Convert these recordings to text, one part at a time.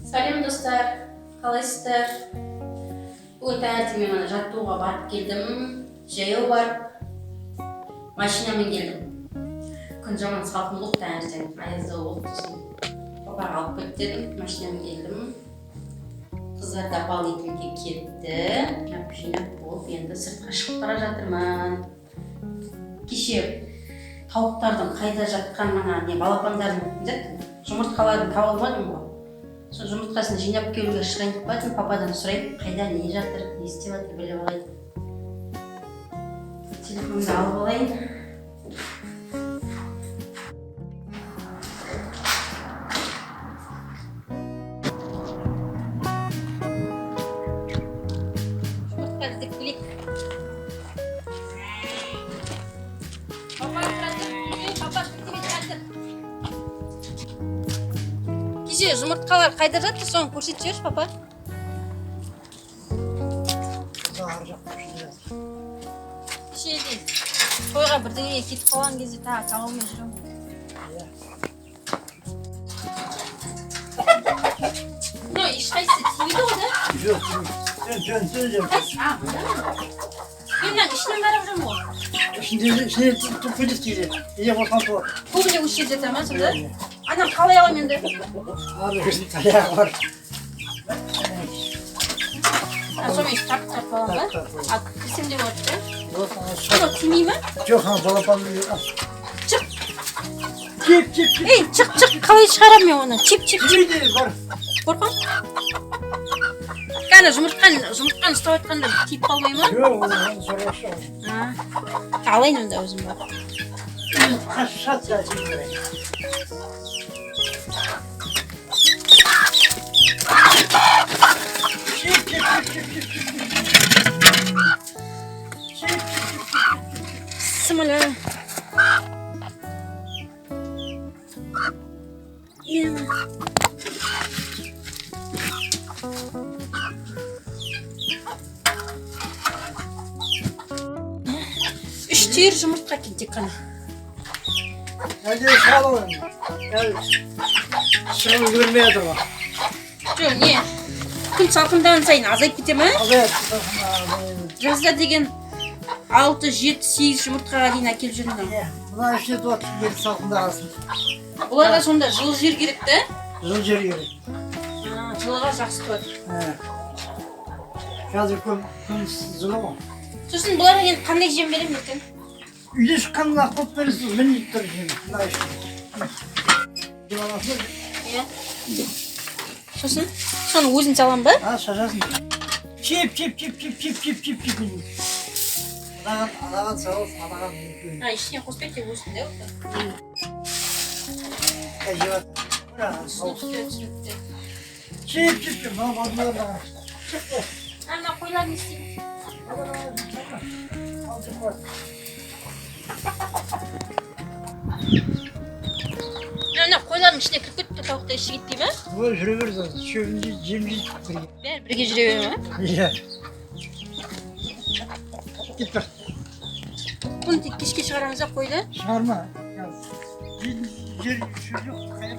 Сәлем, достар, қалайсыздар? Бүгін таңертең мен ана жаттығуға барып келдім. Жаяу барып, машинамен келдім. Күн жаман салқын болды таңертең, аяздау болды. Сосын папаға алып кет дедім, машинамен келдім. Қыздар да балетінге кетті. Жинап жинап болып, енді сыртқа шығып бара жатырмын. Кеше тауықтардың қайда жатқан, ана не, балапандардың, не жұмыртқаларын таба алмадым ғой. Сол жұмыртқасын жинап келуге шығайын деп бардым. Пападан сұрайын, қайда не жатыр, не істеп жатыр, біліп алайын. Телефонымды алып алайын. Жұмыртқа іздеп келейік. Папа, тұра тұр. Ей, папа, бірдеме, тұра тұр. Кеше жұмыртқалар қайда жатыр, соны көрсетіп жіберші, папа. Ар жақта жатыр. Кеше де тойға бірдеңеге кетіп қалған кезде тағы таба алмай жүремін. Иә. Мынау ешқайсысы тимейді ғой да? Жоқ, жөн, жөн, жөн, жөн. Қайсы? А, мына ма? Мен мынаның ішінен қарап жүрмін ғой. Ішінде, ішіне түк кетеді кейде. Кейде босқан туады. Көбіне осы жерде жата ма сонда? Иә. Ананы қалай аламын енді? Ары өзінің таяғы бар. А, сонымен тартып тартып аламын ба? Тартып, тартып. А, кірсем де болады да? Жоқ, ана Анау тимей ма? Жоқ, ана балапан. Шық. Чип, чип, чип. Ей, шық, шық, қалай шығарамын мен оны? Чип, чип, чип. Тимейді, бар. Қорқамын. Кәне, жұмыртқаны ұстап жатқанда тиіп қалмай ма? Жоқ, оны сорғашы жоқ. А, алайын онда өзім барып. Қашады да тимейді. Чип, чип, чип, чип, чип, чип. Чип, чип, чип, чип. Бісміллә. Е. Үш түйір жұмыртқа екен тек қана. Әлде шығады ғой. Әлі шығып үлгермей жатыр ғой. Жоқ, не? Күн салқындаған сайын азайып кете ма? Азаяды. Жазда деген 6, 7, 8 жұмыртқаға дейін әкеліп жүрмін. Иә, мына ішіне туады, бет салқындағасын. Бұларға сонда жылы жер керек та? Жылы жер керек. А, жылыға жақсы туады. Ә. Қазір күн жылы ғой. Сосын бұларға енді қандай жем беремін ертең? Үйде шыққанын ақ қойып бересіз, міндетті түрде жем. Мына ішіне. Жеп аласың. Иә. Сосын соны өзім саламын ба? А, шашасың. Чип, чип, чип, чип, чип, чип, чип, чип. Анаған, анаған салып, анаған. А, ештеңе қоспайды, тек өзім де осы. Жеп жатыр. Түсінікті, түсінікті. Чип, чип, чип. Мына, мына, мына. А, мына қойлар не істейді? Ал, жеп қой. Мына қойлардың ішіне кіріп кетті, тауықтар іші кетпей ма? Ой, жүре береді, шөбін жейді, жем жейді бірге. Бәрі бірге жүре бере ма? Иә. Кет бір. Бұны тек кешке шығарамыз да қойды. Шығарма. Жейтін жер шөп жоқ, қайда?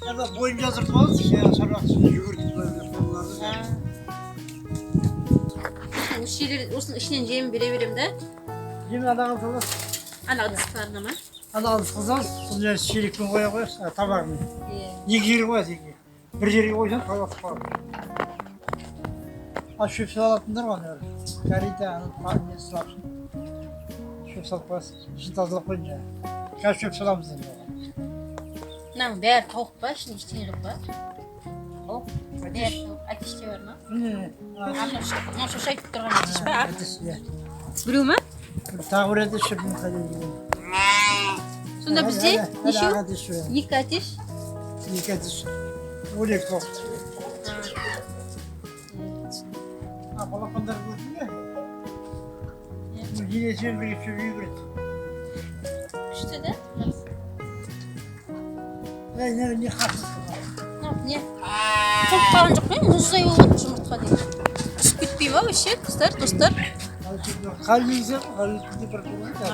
Ана бойын жаздыртып аласың, сен шаруа үстінде жүгіртіп қойларды. Осы жерлер, осының ішінен жем бере беремін да? Жем анаған саласың. Ана ыдыстарына ма? Ана ыдысқа саласың, сосын жаңағы шелекпен қоя қоясың, табағымен. Иә. Екі жерге қоясың, екі. Бір жерге қойсаң таласып қалады. А шөп салатындар ғой, ана корыто, ана не салып, шөп салып қоясың, ішін тазалап қойдың жаңағы. Қазір шөп саламыз енді оған. Мынаның бәрі тауық па? Ішінде ештеңе жоқ па? Тауық? Бәрі тауық. Әтеш те бар ма? Міне, міне. А, мынау шошайып тұрған әтеш па? Ақ? Әтеш, иә. Біреу ма? Тағы бір әтеш жүр, міне қайда жүрген. Сонда бізде Әлі- әлі нешеу? ақ әтеш жүр. Екі әтеш? Екі әтеш. 12 тауық. А, балапандар көрдің бе? Иә. Енесімен бірге шөп жей береді. Күшті да? Ей, не, не қатты. Мынау не? Толып қалған жоқ па? Мұздай болған жұмыртқа деген. Түсіп кетпей ма вообще, қыздар, достар? Қалмейсің, қалмейсің бір болады.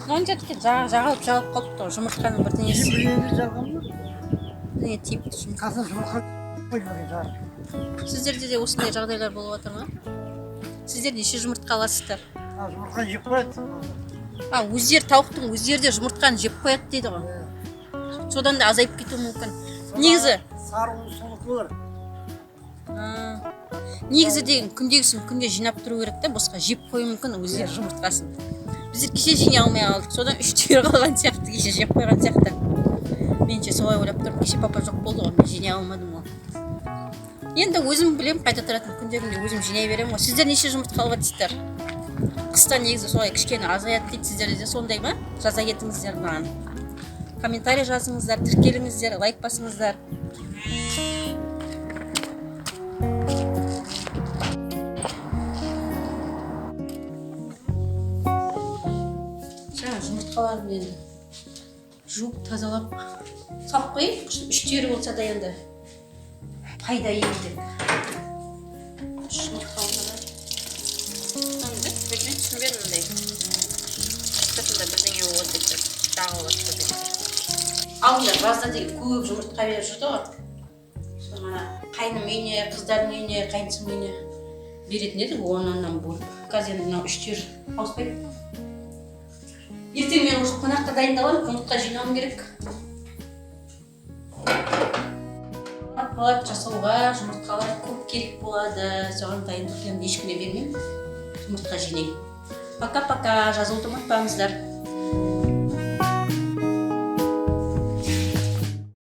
Мынау не екен? Жағалып жағалып қалыпты ғой жұмыртқаның бірдеңесі. Бір жерде жалған ба? Бірдеңе тиіп тұр. Қасына жұмыртқа қойып жіберген шығар. Сіздерде де осындай жағдайлар болып жатыр ма? Сіздер неше жұмыртқа аласыздар? А, жұмыртқа жеп қояды. А, өздері, тауықтың өздері де жұмыртқаны жеп қояды дейді ғой. Содан да азайып кетуі мүмкін. Негізі Сары уыз соныкі болар. А, негізі деген күндегісін күнде жинап тұру керек та, босқа жеп қоюы мүмкін өздері жұмыртқасын. Біздер кеше жинай алмай қалдық, содан үш түйір қалған сияқты, кеше жеп қойған сияқты. Меніңше, солай ойлап тұрмын. Кеше папа жоқ болды ғой, мен жинай алмадым ғой. Енді өзім білемін қайда тұратынын, күнде күнде өзім жинай беремін ғой. Сіздер неше жұмыртқа алып жатырсыздар? Қыста негізі солай кішкене азаяды дейді, сіздерде де сондай ма? Жаза кетіңіздер маған, комментарий жазыңыздар, тіркеліңіздер, лайк басыңыздар. Жаңа жұмыртқаларын енді жуып, тазалап салып қояйын. Үштері болса да енді пайда еді. Үш жұмыртқа болса да. Енді мен түсінбедім, мындай сыртында бірдеңе болады деп, жағылып жатыр деп. Алдында жазда деген көп жұмыртқа беріп жүрді ғой. Соны ана қайным үйіне, қыздардың үйіне, қайнысының үйіне беретін едік он оннан бөліп. Қазір енді мынау үштер ауыспайды. Ертең мен уже қонаққа дайындаламын, жұмыртқа жинауым керек. Салат жасауға жұмыртқалар көп керек болады, соған дайындық. Енді ешкімге бермеймін, жұмыртқа жинаймын. Пока, пока, жазылуды ұмытпаңыздар.